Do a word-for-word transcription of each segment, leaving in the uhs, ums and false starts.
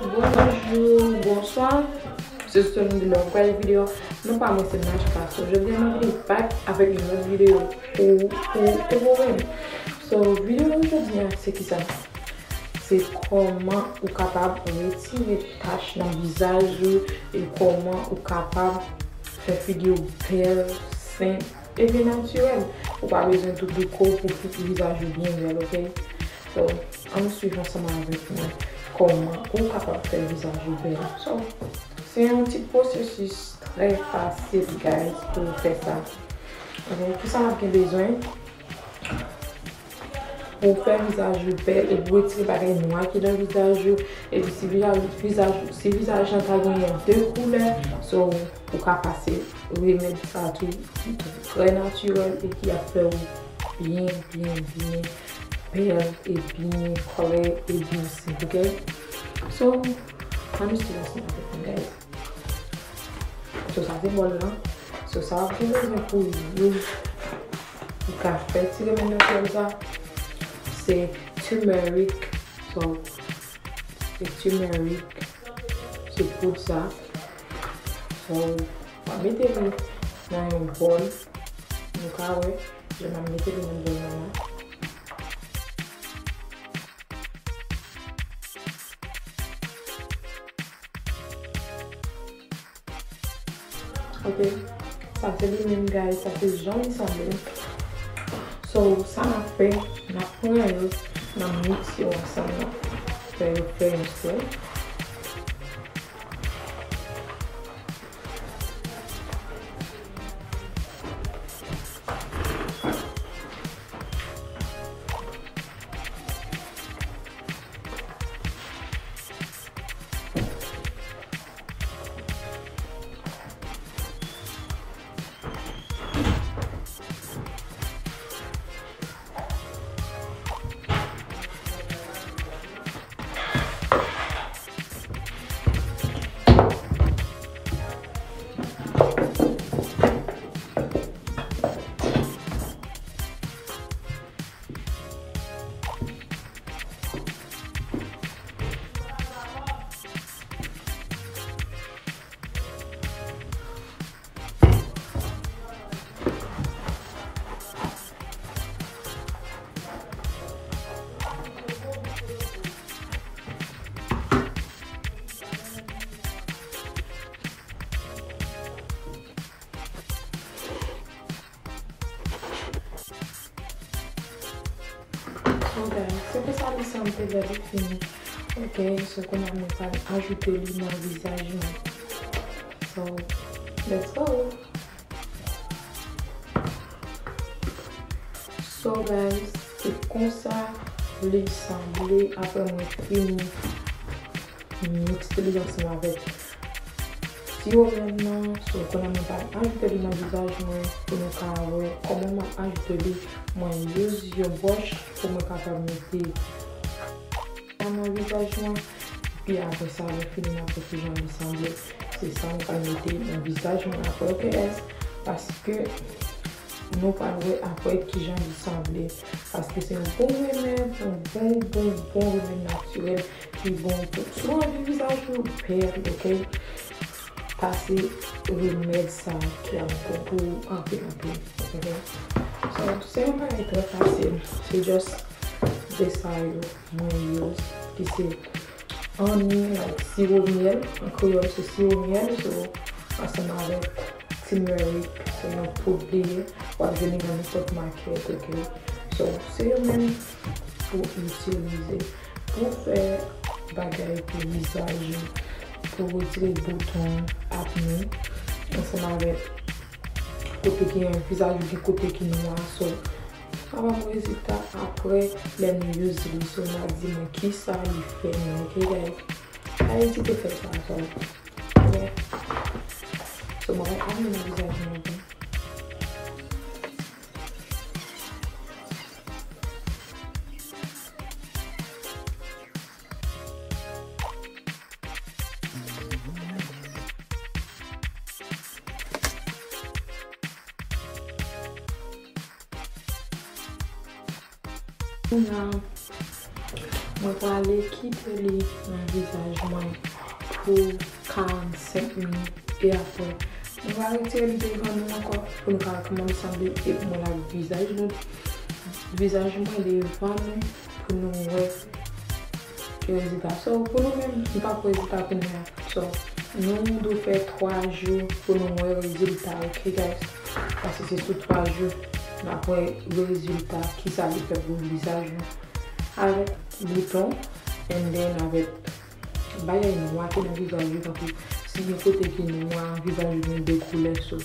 Bonjou, bonswa. Se sou nou de lòt pral videyo. Non pa mwen se Nachka. So, jodi a mwen vini back avèk yon lòt videyo pou, pou, pou ou menm. So, videyo jodi a se kisa? Se kòman ou kapab retire tach nan vizaj ou e kòman ou kapab fè figi w bèl, senp, e byen natirèl. Ou pa bezwen tout dekò pou fi- vizaj ou byen bèl, oke? So, ann swiv ansanm avèk mwen kòman ou kapab fè vizaj ou bèl. So, se yon ti pwosesis trè fasil, guys, pou w fè sa. Oke, kisa n ap gen bezwen? Pou w fè vizaj ou bèl, epi w retire bagay nwa ki nan vizaj ou, epi si vizaj, vizaj, si vizaj lan ta genyen de koulè, so, ou ka pase remèd sa tou, ki trè natirèl e ki ap fè w byen, byen, byen bèl e byen klè e byen senp, oke? So, ann swiv ansanm avèk mwen, guys. So, sa se bòl lan. So, sa w ap gen bezwen pou ou, pou ka fè ti remèd natirèl sa, se turmeric. So, se turmeric, se poud sa. So, w ap mete li nan yon bòl. Nou ka wè, jan m ap mete li nan bòl lan la. Ok. Sa se li menm, guys. Sa se jan li sanble. So, sa n ap fè, n ap pran yo, n ap mikse yo ansanm, n ap fè yo fè yon sèl. Ok, se konsa li sanble lè li fini. Ok, so kounye a mwen pral ajoute li nan vizaj mwen. So, let's go! So guys, se konsa li sanble apre mwen fini mikse li ansanm avèk siwo myèl nan. So, kounye a mwen pral ajoute li nan vizaj mwen pou nou ka wè kòman mwen ajoute li. Mwen use yon bwòch pou mwen kapab mete nan vizaj mwen. Epi apre sa, lè fini, n ap wè kijan li sanble. Se sa mwen pral mete nan vizaj mwen apre, ok guys? Paske nou pral wè apre kijan li sanble. Paske se yon bon remèd, yon bon, bon, bon remèd natirèl ki bon pou, si w anvi vizaj ou bèl, ok? Pase remèd sa ki ap bon pou ou anpil, anpil, ok? So, se yon bagay trè fasil. Se just de sa yo mwen use, ki se honey, like, siwo myèl. An kreyòl, se siwo myèl. So, ansanm avèk turmeric, se yon poud li ye. W ap jwenn li nan nenpòt makèt, ok? So, se yo menm pou itilize. Pou fè bagay pou vizaj ou, pou retire bouton, akne, ansanm avèk kote ki gen vizaj ou gen kote ki nwa, so, sa ban m rezilta apre lè m use li, so, n a di mwen kisa li fè mwen, ok, guys? Pa ezite fè sa, so, yeah. So, mwen ale nan vizaj mwen, ok? Kounye a, Mwen prale kite li nan vizaj mwen pou karannsenk minit e apre, mwen va retire li devan nou ankò pou nou ka wè kòman li sanble e pou mwen lave vizaj nou, vizaj mwen devan nou pou nou wè rezilta. So, pou nou menm, nou pa pran rezilta kounye a. So, nou dwe fè twa jou pou nou wè rezilta, ok, guys? Paske se sou twa jou n ap wè rezilta, kisa li fè pou vizaj nou. Avèk bouton, and then avèk bagay nwa ki nan vizaj ou, tankou si gen kote ki nwa, vizaj ou gen de koulè, so,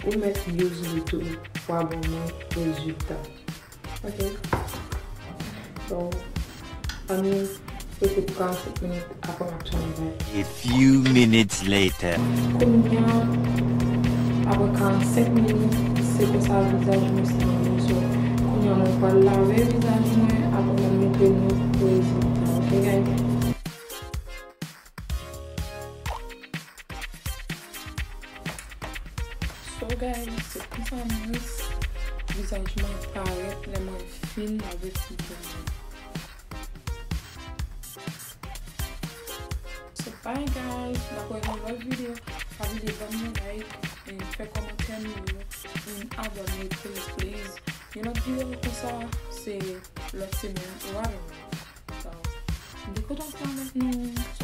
ou mèt use li tou pou ba mwen rezilta. Ok. So, ann rete pou karannsenk minit, apre m ap tounen bay. A few minutes later. Kounye a, apre karannsenk minit, se konsa vizaj mwen sanble. So, kounye a, mwen pral lave vizaj mwen, apre mwen montre nou rezilta. Ok, guys? So, guys, se konsa m wè vizaj mwen parèt lè mwen fin lave figi mwen. So, bye, guys. N ap wè nan lòt videyo. Pa bliye ban m yon like, and fè kòmantè nou yo, and abòne, please, please. Yon lòt videyo konsa, se lòt semèn, whatever. So, m te kontan ansanm avèk nou.